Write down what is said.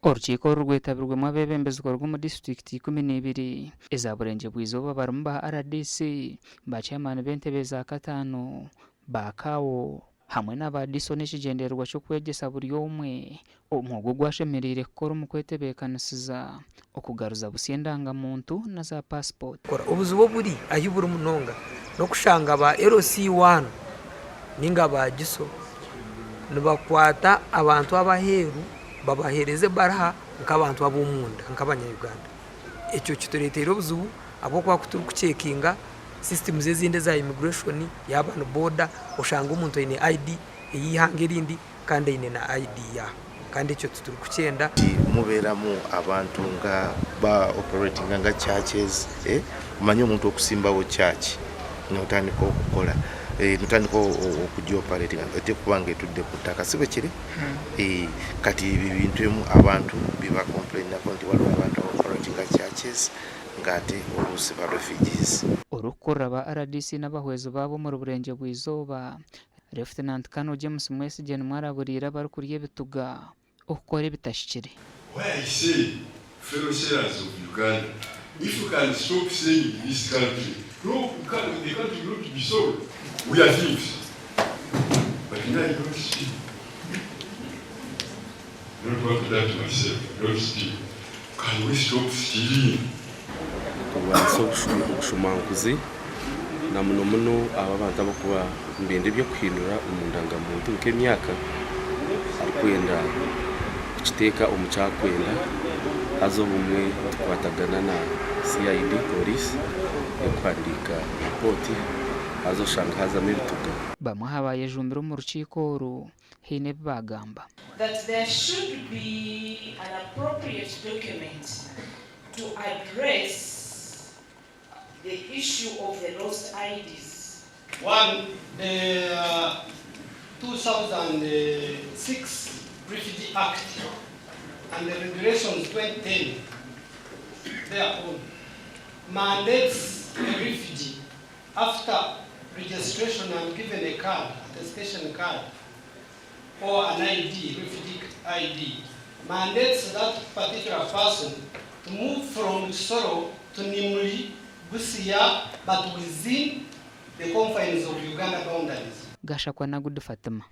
Orukiiko oru rwetabirwemu abeebembezi kuruga omu disiturikiti 12 eza Burengyerwa-izooba barimu ba rdc, ba chairman b'entebe za kataano, ba CAO hamwe na ba DISO n'ekigyendererwa ky'okwegyesa buri omwe omwoga ogu ashemereire kukora omu kwetebeekanisiza okugaruza busya endanga-muntu na za paasipooti. Obuzibu oburi ahi buri munonga n'okushanga ba LC one ninga ba GISO nibakwata abantu ab'aheeru babaheereza ebaruha nk'abantu ab'omunda nk'abanya-Uganda. Ekyo kitureeteire obuzibu ahabw'okuba ku turikucekinga systems ezindi eza immigration yaaba ni boda oshanga omuntu aine ID ey'eihanga erindi kandi aine na ID yaaha kandi ekyo titurikukyenda. Mubeeramu abantu nga ba operatinga nga churches eh omanye omuntu okusimbawo church notandika okukola eh notandika okugi operatinga eteekwa okuba nga etudde ku ttaka si bwekiri? Eeh kati ebyo ebintu ebimu abantu bye ba complainako nti waliwo abantu aba operatinga churches nga ate oluusi ba refugees. Orikukurira ba rdc n'abahwezi baabo omuri Burengyerwa-izooba, Lieutenant Colonel James Mwesigye nimwo araburiire abarikurya ebituga okukora ebitahikire. Why I say fellow sellers of Uganda if you can stop selling this country no the country will not be sold we are thieves but me I don't steal I don't want to that myself I don't steal can we stop stealing. Kurwanisa obushumankuzi na muno muno abo abantu abarikuba nibenda eby'okuhindura omu ndangamuntu nk'emyaka arikwenda kukiteeka omu ki arikwenda haza obumwe tukwatagana na CID pooriisi erikuhandiika ripooti haza oshanga hazamu ebituga. Bamwe aha baayejumbire omu rukiiko oru haine ebi baagamba. That there should be an appropriate document to address the issue of the lost IDs. One, the 2006 Refugee Act and the Regulations 2010 thereon mandates a refugee after registration and given a card, attestation card, or an ID, refugee ID, mandates that particular person to move from Kisoro to Nimuri, Busia, but within the confines of Uganda boundaries. Gashakwa na Good Fatima.